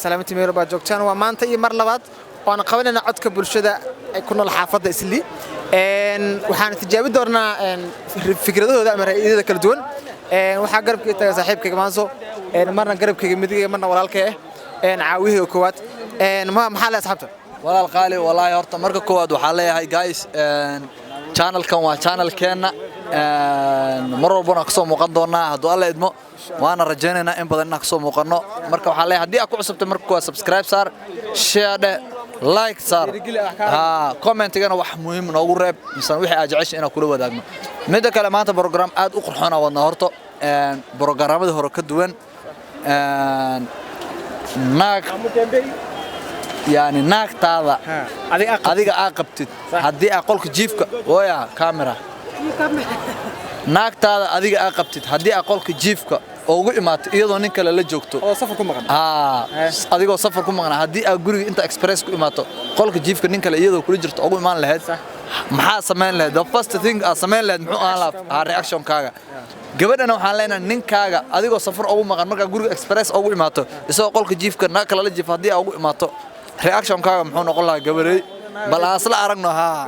Salaamantii meel baa joogtaan. Waa maanta iyo mar labaad oan qabanayna codka bulshada ay ku nool xaafadda Islii. Waxaan tijaabi doonaa fikradahooda ama ra'yadooda kala duwan. Waxaa garabkayga taga saaxiibkayga Maanso, marna garabkayga midigayga, marna walaalkay ah, caawihayga koowaad. Maxaa le asxaabta? Walaal qaali, wallaahi horta marka koowaad waxaa leeyahay, guys, channelkan waa channelkeenna, mar walbana kasoo muuqan doonaa hadduu Alla idmo, waana rajaynaynaa in badan inaan kasoo muuqanno. Marka waxaa leeyahay, haddii aad ku cusubtay, marka koowaad subscribe saar, share dheh, like saar, commentigana wax muhiim noogu reeb misana wixii aad jeceshay inaan kula wadaagno. Midda kale, maanta program aad u qurxoona wadnaa, horta programmadii hore ka duwan. Naag, yani naagtaada adiga aa qabtid, haddii aa qolka jiifka waya camera, naagtaada adiga aa qabtid, haddii aa qolka jiifka ugu imaato iyadoo nin kale la joogto oo safar ku maqan, adigoo safar ku maqnaa, haddii aa guriga inta express ku imaato, qolka jiifka nin kale iyadoo kula jirto ugu imaan lahayd, maxaa samayn lahayd? The first thing aad samayn lahayd muxuu ahaan lahaa reactionkaaga? Gabadhana waxaan leenahay, ninkaaga adigoo safar ugu maqan, markaa guriga express ugu imaato, isagoo qolka jiifka naag kale la jiifa, haddii aa ugu imaato, reactionkaaga muxuu noqon lahaa, gabarey? Bal aan isla aragno. Haa,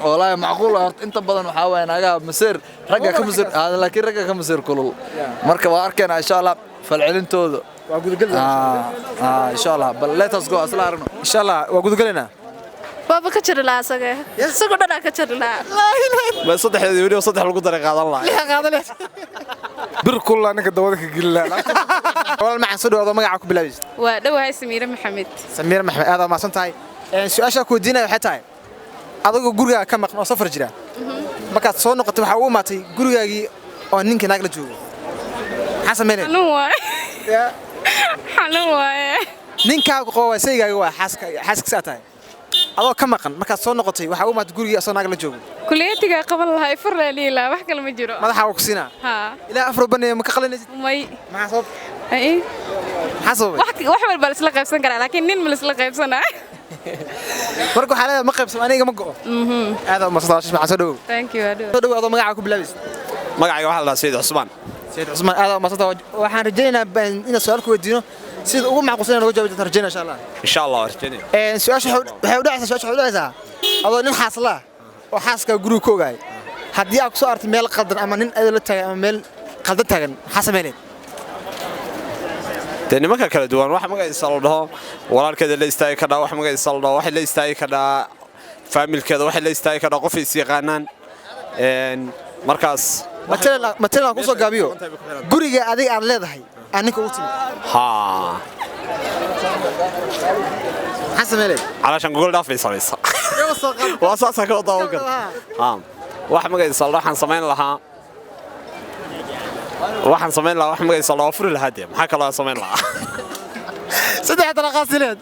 wallaahi macquul. Horta inta badan waxaa waaye naagaha maseer, ragga ka maseer, laakiin ragga ka maseer kulul. Marka waa arkaynaa, insha Allah, falcelintooda. Waa gudagal. Insha Allah. Bal let us go, isla aragno. Insha Allah waa gudagalaynaa. Waaba ka jari lahaa isaga, isagoo dhanaa ka jari lahaa. Ma saddexdeedii weliba saddex lagu daray qaadan lahaa. Bir kullaa ninka dabada ka geli lahaa. Walaal macaan, soo dhawaado, magaca ku bilaabaysa? Waa dhowahay, Samiire Maxamed. Samiir Maxamed, aad aad mahadsan tahay. Su-aashaa ku weydiinaya waxay tahay, adigoo gurigaaga ka maqan oo safar jira, markaad soo noqotay waxaa ugu imaatay gurigaagii oo ninka naag la joogo, maxaa samaynaya? Xanuun waaye, xanuun waaye. Ninkaagu qabo waa saygaaga, waa xaaska, xaaskiisa tahay, adoo ka maqan markaad soo noqotay waxaa u imaatay gurigii asoo naag la joogo. Kuleetigaa qaban lahaa, furlaa dhihi lahaa, wax kale ma jiro. Madaxaa waa ku siinaa. Haa. Ilaa afar baneeyo ma ka qalinaysid? May. Maxaa sabab? Ay. Maxaa sababay? Wax walba la isla qaybsan karaa, laakiin nin ma la isla qaybsanaa. Marka waxaa leedahay ma qaybsamo, aniga ma go'o. Aad u mahadsan, maxaa soo dhawow. Thank you, adhow. Soo dhawow, adoo magacaa ku bilaabaysid? Magacayga waxaa la dhahaa Sayid Cusmaan. Sayid Cusmaan, aad u mahadsan. Waxaan rajaynaynaa inaan su'aal ku weydiino, sida ugu macquulsan inaad nooga jawaabi doonto rajaynaa, insha Allah. Insha Allah, waan rajaynaya. Su-aasha waxay u dhacaysaa, su-aasha waxay u dhacaysaa, adoo nin xaasla ah oo xaaska guriga ku ogaay, haddii aad ku soo aragtay meel qaldan ama nin adoo la taagan ama meel qaldan taagan, maxaa samaynayd? Dee nimanka kala duwan, wax magaciisa la dhaho walaalkeeda la istaagi kadhaa, wax magaciisa la dhaho waxay la istaagi kadhaa faamilkeeda, waxay la istaagi kadhaa qof is yaqaanaan. Markaas Matalan aan kusoo gaabiyo, guriga adiga aad leedahay aan ninka ugu timid, haa, maxaa samaynayd? Calaashan gogol dhaaf bay samaysa, waa saasaa ka wadaa ogan. Haa, wax magaciisa la dhaho waxaan samayn lahaa wax magaciisa la dhaho furi lahaa. Dee maxaa kaloo aan samayn lahaa? Saddex dalaqaa sileed.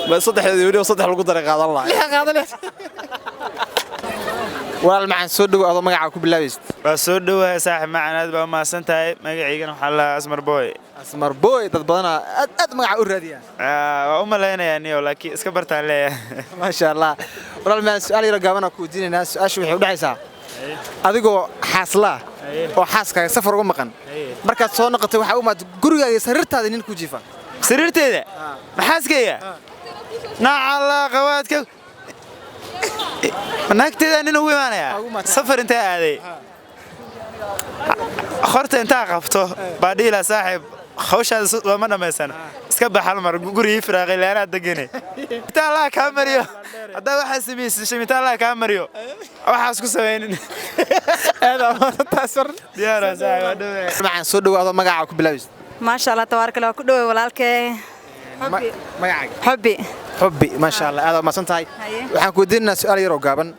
Ma saddexdeedii weliba saddex lagu daray qaadan lahaa. Lixa qaadaleed. Walaal macaan, soo dhawow, adoo magacaa ku bilaabaysid? Waa soo dhowahay, saaxib macaan, aad baa u mahadsan tahay. Magaciygana waxaa la dhahaa Asmar Boy. Asmar Boy, dad badanaa aad aad magaca u raadiyaa. Waa u malaynayaa niyo, laakiin iska bartaan leeyahay. Maasha Allah. Walaal macaan, su-aal yaro gaabanaa ku weydiinaynaa. Su-aasha waxay u dhacaysaa, adigoo xaaslaa oo xaaskaaga safar uga maqan, markaad soo noqotay waxaa u imaatay gurigaaga iyo sariirtaada nin ku jiifa. Sariirteeda maxaaskayga nacalla qawaadka naagteeda nin ugu imaanayaa safar intee aaday, horta intaa qabto baa dhihi lahaa, saaxiib, hawshaada looma dhammaysan, iska bax, hal mar gurigii firaaqay leanaa degane. Inta Allah kaa mariyo, haddaa waxaa samaysay shamiita Allah kaa mariyo, waxaas ku samaynin. Diyaar waa, saaxiib, waa dhowyahay. Macaan, soo dhawaado, magaca ku bilaabaysid? Maasha Allah, tabaaraka Allah, waa ku dhowey walaalkee. Xubbi. Magacaaga? Xubbi. Xubbi, maasha Allah, aad mahadsan tahay. Haye. Waxaan ku weydiinaynaa su'aal yar oo gaaban,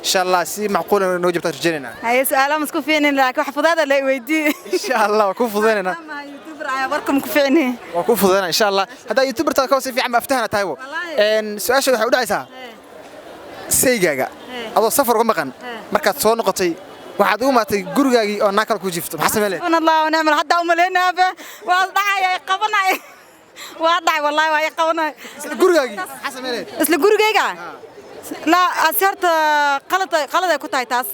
insha Allah si macquul ah noo jabtaa rajaynaynaa. Haye, su'aalaha ma isku fiicnin, laakiin wax fudaada la weydii. Insha Allah waa ku fududaynaynaa. Maadaama YouTuber ayaa warka ma ku fiicni. Waa ku fududaynaa, insha Allah. Haddaa YouTuber tahay ka si fiican ba aftahana tahay bo. Wallaahi. Su-aasha waxay u dhacaysaa, saygaaga adoo safar uga maqan, markaad soo noqotay waxaad ugu maatay gurigaagii oo naag kale ku jiifto, maxaa sameyn lahayd? Subxaan Allah wa nicmal, hadda u maleynaaba waa dhacay, ay qabanay, waa dhacay, wallaahi waa ay qabanay. Isla gurigaagii maxaa sameyn lahayd? Isla gurigayga laa asi, horta qalad qalad ay ku tahay taas,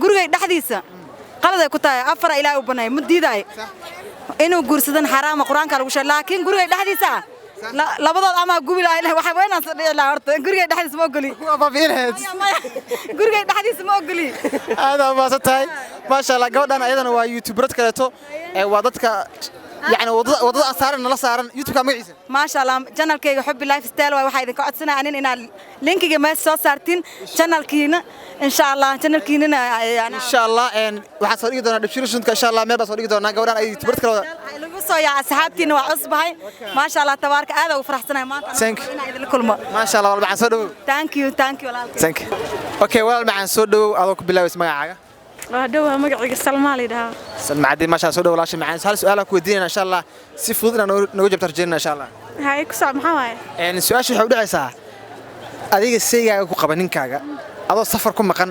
gurigay dhexdiisa qalad ay ku tahay. Afar ilaahay u banay, ma diidaay. Inuu guursadan xaraama, Qur-aanka lagu sheegay, laakiin guriga dhexdiisa labadood ama gubi lahaa. Waxa waa inaan dhici lahaa. Horta guriga dhexdiisa ma ogoli. Waa baabi'ineed. Maya, guriga dhexdiisa ma ogoli. Aad aa mahadsan tahay, maasha Allah. Gabadhan ayadana waa youtuberad kaleeto ee waa dadka yacni wadada aan saaran nala saaran YouTube-ka magaciisa. Maasha Allah, channelkayga Xubbi Lifestyle waay. Waxaa idinka codsanaya anin inaad linkiga meesha soo saartiin channelkiina, insha Allah, channelkiinana. Insha Allah, waxaan soo dhigi doonaa description-ka, insha Allah, meel baan soo dhigi doonaa gabadhan ay youtuberad kale wada. Lagu soo yaa asxaabtiina. Waa cusbahay, maasha Allah, tabaarka. Aad ugu faraxsanahay maanta Thank you. inaan idinla kulmo. Maasha Allah, walaal macaan, soo dhawow. Thank you, thank you, walaalkay. Thank you. Okay, walaal macaan, soo dhawow adoo ku bilaabaysa magacaaga. Waa dhowaa, magacayga Salmaa la yidhahaa. Salma Caddi, maasha Allah, soo dhawow walaasha macaan. Hal su'aal aan ku weydiinayna, insha Allah, si fudud inaan nooga jawaabto rajaynayna, insha Allah. Haye, ku soc, maxaa waaye? Su-aasha waxay u dhacaysaa: adiga seygaaga ku qaba ninkaaga adoo safar ku maqan,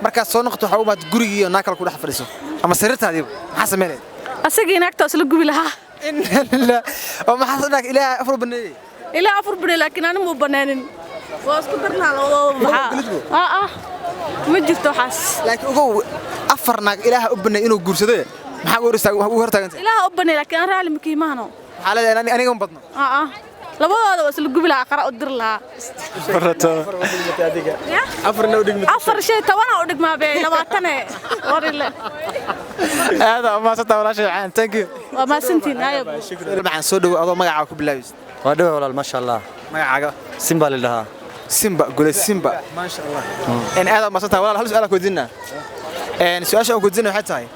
markaad soo noqoto waxaa u imaad gurigii oo naag kale ku dhex fadhiso ama sariirtaadiiba, maxaa sameynaysa? Asagii naagta isla gubi lahaa. Inna lillaah, oo maxaa sadhaak Ilaahay afar baneeyey? Ilaa afar banay, laakiin ani muu banaanin. Waa isku darnaa labadooda. Maxaa ma jirto waxaas. Laakiin ogow, afar naag Ilaaha u baneeyey inuu guursado, maxaa ugu hor istaag ugu hor taagantay? Ilaaha u banay, laakiin aan raali makiimaano. Maxaa leedahay? Aniga ma badno. Labadooda waa isla gubi lahaa, qara u diri lahaa. Afarna u dhigmi. Afar shay tobana u dhigmaa be 20 warile. Aad aa umahadsantahay walaashay macaan, thank you. Waa mahadsantihiin, hayo. Macaan, soo dhawow adoo magacaaga ku bilaabaysa. Waa dhawa walaal, maasha Allah. Magacaaga? Simba la dhahaa. Simba gule Simba, maasha Allah. Aad aa umahadsantahay walaal. Hal su'aal aan ku weydiinaa. Su-aasha aan ku weydiinaa waxay tahay: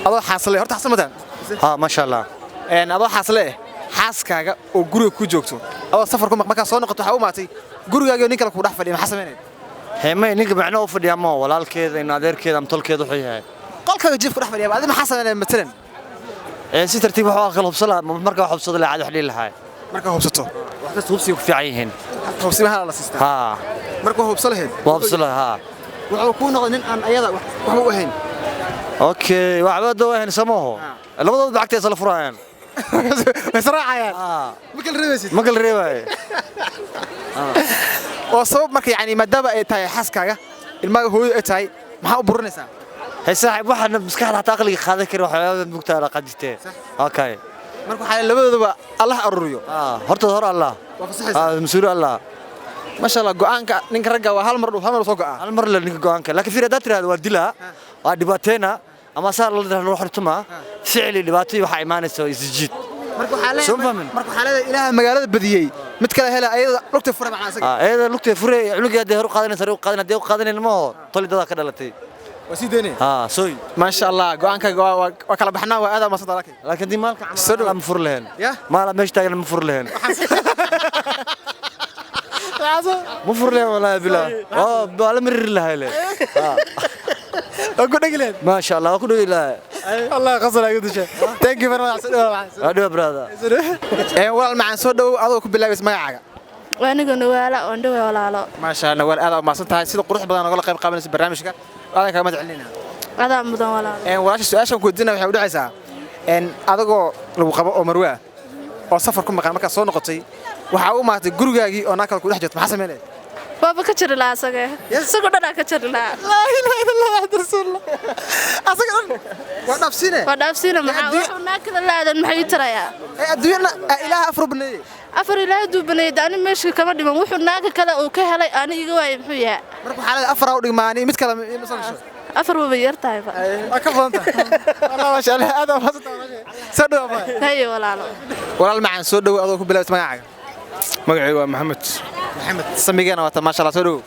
adoo xaasle, horta xaasle mataan? Ha, maasha Allah. Adoo xaasle eh, xaaskaaga oo guriga ku joogto, adoo safar ku markaa soo noqoto waxaa u imaatay gurigaaga oo nin kale ku dhex fadhiya, maxaa samaynaya? Heemay ninka macno u fadhiya ma walaalkeeda in adeerkeeda ama tolkeeda wuxuu yahay. Qolkaaga jiif ku dhex fadhiya, adi maxaa samaynaya matalan? Ee si tartiib wax kala hubsala, marka wax hubsado la caadi wax dhihi lahaa. Markaa hubsato. Wax kasta hubsiga ku fiican yihiin. Hubsimaha la siistaa. Ha. Markaa hubso lahayd. Waa hubsala, ha. Wuxuu kuu noqday nin aan ayada waxba u ahayn. Okay, waxba doo ahayn samaho. Labadooda lacagta isla furayaan. Way israacayaan. Ma kala reebaysid? Ma kala reebayo. Oo sabab marka, yacni, maadaama ay tahay xaaskaaga, ilmaha hooyo ay tahay, maxaa u burinaysaa? Hey saaxiib, waxaan maskaxda hataa aqliga qaadan karin waxyaabada mugtaa la qajitee. Okay. Marka waxaa labadoodaba Allah aruuriyo. Horta hore Allah. Waa fasaxaysaa. Mas-uul Allah. Maasha Allah, go'aanka ninka ragga waa hal mar, hal mar soo go'aa. Hal mar la ninka go'aanka, laakiin fiir, haddaad tiraahdo waa dilaa, waa dhibaateena ama saa la loo xirtuma ficli, dhibaato waxaa imaanaysa isjiid. Marka waxaa leeyahay Soo fahmin? Marka waxaa leeyahay Ilaaha magaalada badiyey mid kale hela, ayada lugta furay macnaa asaga. Ayada lugta furay, cunuga hadday hor u qaadanaysa hore u qaadan, hadday u qaadanayn ma aho toli dadaa ka dhalatay. Waa sii daynaya. Sooy. Maasha Allah, go'aankaaga waa kala baxnaa, waa aad mahadsan tahay. Laakiin haddii maalka Soo dhawow. camal ma fur lahayn. Ya? Maala meesha taagan ma fur lahayn, ma fur lahayn, wallaahi bilaa waa la mariri lahay le. Waa ku dhegi lahayd. Maasha Allah, waa ku dhegi lahay. Allah qasal ay disha. Thank you very much. Soo dhawow. Waa dhiba, brother. Walaal macaan, soo dhawow adoo ku bilaabaysa magacaaga. Waa aniga Nawaala oon dhowaa, walaalo. Maasha Allah, walaal, aad mahadsan tahay sida qurux badan nagala qayb qaadanaysa barnaamijka. Aad kaaga mahad celinayna. Adaa mudan, walaalo. Walaasha, su'aashan ku weydiinaya waxay u dhacaysaa adagoo lagu qabo oo marwaa oo safar ku maqan, markaad soo noqotay waxaa u imaatay gurigaagii oo naag kale ku dhex jirto, maxaa samaynaya? Waaba ka jari lahaa asaga. Isagoo dhan aa ka jari lahaa. Laa ilaaha illa Allah, Muhammad rasuulullah. Asaga dhan waa dhaafsiine. Waa dhaafsiina, maxaa wuxuu naag kale la aadan maxay ii tarayaa? Ee adduunyana Ilaaha afar baneeyey. Afar Ilaahay duu baneeyey, ani meesha kama dhiman. Wuxuu naaga kale uu ka helay ani iga waayay muxuu yahay? Marka waxaa leedahay afar aa u dhigmaani, mid kale ma soo gasho. Afar waba yar tahayba. Waa ka badan tahay. Wallah, maasha Allah, aad aa mahadsan tahay. Soo dhawow. Haye, walaalo. Walaal macaan, soo dhawow adoo ku bilaabaysa magacaaga. Magacaygu waa Maxamed. Maxamed samigeena waata, maasha Allah, soo dhawow.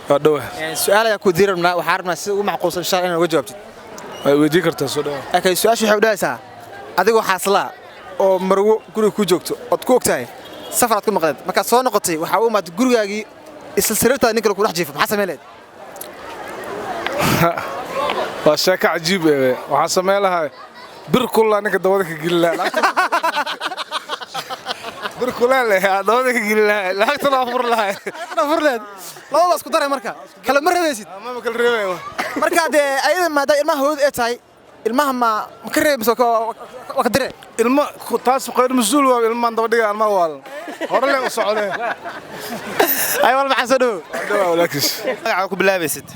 Waa dhawa. Su'aal ayaa ku diiri rabnaa, waxaan rabnaa sida ugu macquulsan insha Allah inaad uga jawaabtid. Way weydiin kartaa, soo dhawa. Okay, su'aashu waxay u dhahaysaa: adigoo xaaslaa oo marwo guriga ku joogto ood ku ogtahay safar aad ku maqleed, markaad soo noqotay waxaa u imaatay gurigaagii isla sariirtaada nin kale ku dhex jiifo, maxaa samayn lahayd? Waa sheeko cajiib eh. Waxaan samayn lahaa bir kulaa ninka dabada ka geli lahaa. Bir kulaa leh dabada ka geli lahaa, lacagtana waa fur lahaa. Fur lahayd, labada isku daray, marka kala ma reebaysid? Ma kala reebayo. Marka dee ayada maadaama ilmaha hooyada ay tahay, ilmaha ma ka reebi mise waa ka dire? Ilmo taas khayr mas-uul waa ilmahan daba dhiga alma waal hore le u socdeen. Ay wal maxaan, soo dhawow. Dhawaa walaalkiis. Magaca ku bilaabaysid?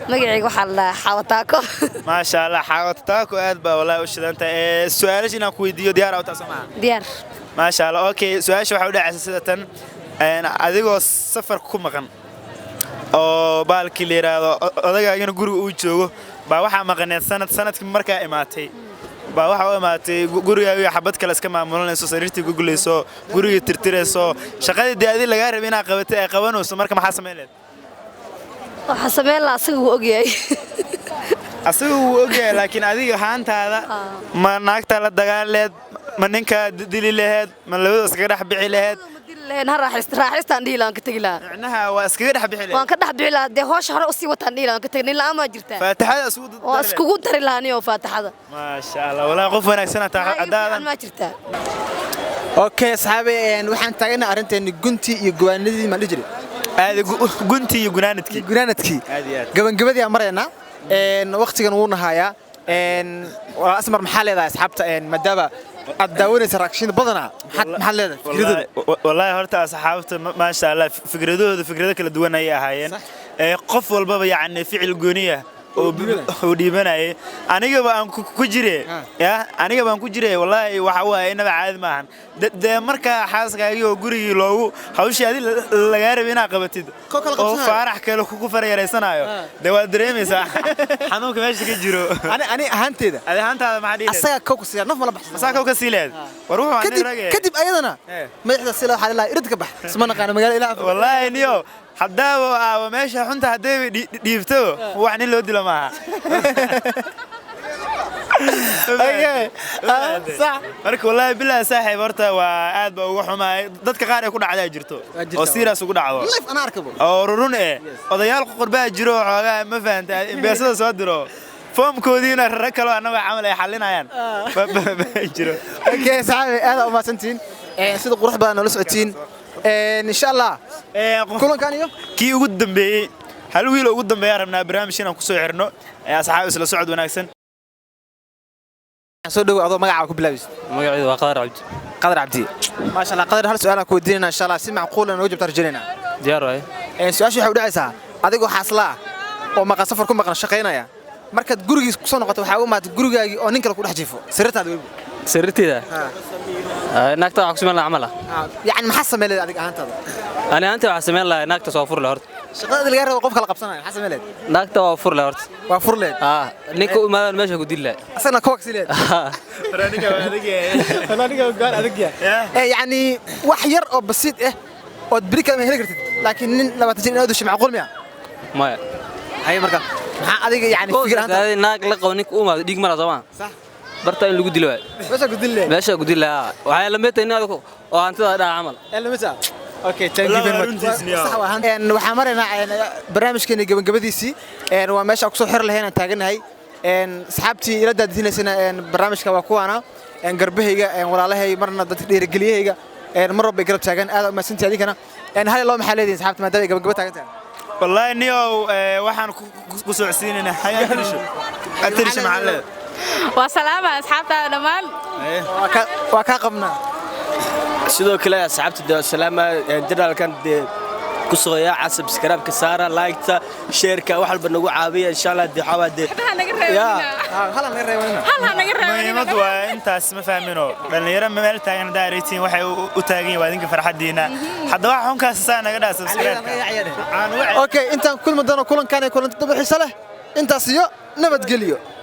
Magacayga waxaa la dhahaa Xawataako. Maasha Allah, Xawataako, aad baa wallahi u shidanta. Ee su'aalash inaan ku weydiiyo diyaar ah taas maaha? Diyaar. Maasha Allah. Okay, su'aasha waxay u dhacaysaa sida tan. Adigoo safar ku maqan oo baalkii la yiraahdo odagaagana guriga uu joogo baa waxaa maqaneed sanad. Sanadkii markaa imaatay baa waxa u imaatay gurigaaga xabad kale iska maamulanayso, sariirtii guglayso, gurigii tirtirayso, shaqadii dee adii lagaa rabay inaad qabatay ay qabanayso. Marka maxaa samayn lahayd? Waxaa samayn lahaa, asaga wuu ogyahay. Asaga wuu ogyahay, laakiin adiga haantaada ma naagtaa la dagaal laheed, ma ninkaa dili laheed, ma labada iskaga dhex bixi laheed? Ha raaxayst, raaxaystaan dhihi lahaa, waan ka tegi lahaa. Micnaha waa iskaga dhex bixi laheed? Waan ka dhex bixi lahaa. Dee howsha hore usii wataan dhihi lahaa, waan ka tegi. Nin la'aan maa jirtaa. Faatixada isugu Waa iskugu dari lahaa niyo faatixada. Maasha Allah, walaa qof wanaagsan hataa haddaadan maa jirtaa. Okay asxaabi, waxaan taaganahay arrinteeni guntii iyo gowaanadii ma dhihi jiray. Aad guntii iyo gunaanadkii. Gunaanadkii. Aad iyo aad. Gabagabadii aan maraynaa, waqtigan wuu nahayaa. Walaal Asmar, maxaa leedahay asxaabta, maadaama aad daawanaysa reaction badanaa, maxaad leedahay fikradooda? Wallaahi horta asxaabta maasha Allah, fikradahooda fikrado kala duwan ayay ahaayeen. Qof walbaba yacni ficil gooniya oo uu dhiibanayay, anigaba aan ku jire ya, anigaba aan ku jire. Wallaahi waxa waaye inaba caadi maahan. Dee markaa xaaskaagii oo gurigii loogu hawshii adi lagaa rabay inaad qabatid oo faarax kale ku farayaraysanayo, dee waad dareemaysaa xanuunka meesha ka jiro. Ani ahaanteeda. Adi ahaantaada maxaa dhihi lahayd? Asaga kow ka siiya, naf mala baxsan. Asaga kow ka sii lahayd? War wuxuu Kadib kadib ayadana madaxda sila waxaa leedahay irid ka bax, isma naqaano magaala ilaa. Wallaahi niyo haddaaba aawa meesha xunta haddayba dhiibto, wax nin loo dilo maaha. Marka wallaahi bilaa saaxiib, horta waa aad baa uga xumaay. Dadka qaar ay ku dhacdaa jirto oo serious ugu dhacdo. Life ana arkabo. Oo rurun odayaal qurbaa jiro oo xoogaa ma fahanta imbeesada soo diro foomkoodiina rag kaloo annaga camal ay xalinayaan jiro. Okay saxaabi, aad u mahadsantihiin sida qurux badan noola socotiin. Insha Allah kulankan iyo kii ugu dambeeyey, hal wiil oo ugu dambeeya rabnaa barnaamij inaan kusoo xirno. Asxaab, isla socod wanaagsan. Soo dhow adoo magacaaga ku bilaabaysid. Magacaydu waa Qadar Cabdi. Qadar Cabdi, maasha Allah. Qadar, hal su'aal aan ku weydiinayna, insha Allah si macquul ah nooga jawaabta rajaynayna. Diyaar waay. Su'aasha waxay u dhacaysaa: adigoo xaaslaa oo maqan, safar ku maqan, shaqaynaya, markaad gurigiis ku soo noqoto waxaa u imaatay gurigaagii oo nin kale ku dhex jiifo sariirtaada weliba. Sariirtayda naagta waxaa ku samayn lahaa camal ah? Yacni maxaa samayn leed adiga ahaantaada? Ani ahaanta waxaa samayn lahaa naagta soo fur leh horta. Shaqada laga rabo qof kala qabsanayo, maxaa samayn leed? Naagta waa fur leh horta. Waa fur leed? Ninka u imaadaan meesha ku dili lahaa. Asagna kowa kasi leed. Yahay yacni wax yar oo basiid ah ood beri kale ma heli kartid, laakiin nin 20 jir inaad disho macquul miya? Maya. Haye, marka maxaa adiga yacni fikir ahaanta? Naag la qabo ninka u imaado dhiig mala soo maa? Sax. Barta in lagu dilo waay. Meesha ku dil leed. Meesha ku dil lahaa. Waxay la mid tahay in adigu oo hantida dhaca camal. Lamid ah. Okay, thank you very much. Sax waa. Waxaan maraynaa barnaamijkeena gabagabadiisii. Waa meesha aan kusoo xiri lahayn aan taaganahay. Asxaabtii ila daadinaysana barnaamijka waa kuwaana garbahayga, walaalahay, marna dadka dhiirigeliyahayga, mar walba ay garab taagan. Aad u mahadsantihi adinkana. Hal iyo labo maxaa leedihin asxaabta maadaama ay gabagaba taagan tahay? Wallaahi niyow, waxaan ku socodsiinaynaa hayatirisho maxaa leedahay. Waa salaama asxaabtaada dhammaan. Waa kaa qabnaa. Sidoo kale asxaabta dee salaama channelkan dee ku soo yaaca, subscribe-ka saara, like-ta, share-ka, wax walba nagu caawiya insha Allah. Dee waxaa dee Muhiimadu waa intaas, ma fahmino dhalinyaro meel taagan haddaa aragtiin waxay u taagan yihiin waa idinka farxadiina. Hadda waxa xunkaas saa naga dhaa subscribe-ka. Okay, intaan kulmi doono kulankan ee kulanti daba xiise leh, intaas iyo nabadgelyo.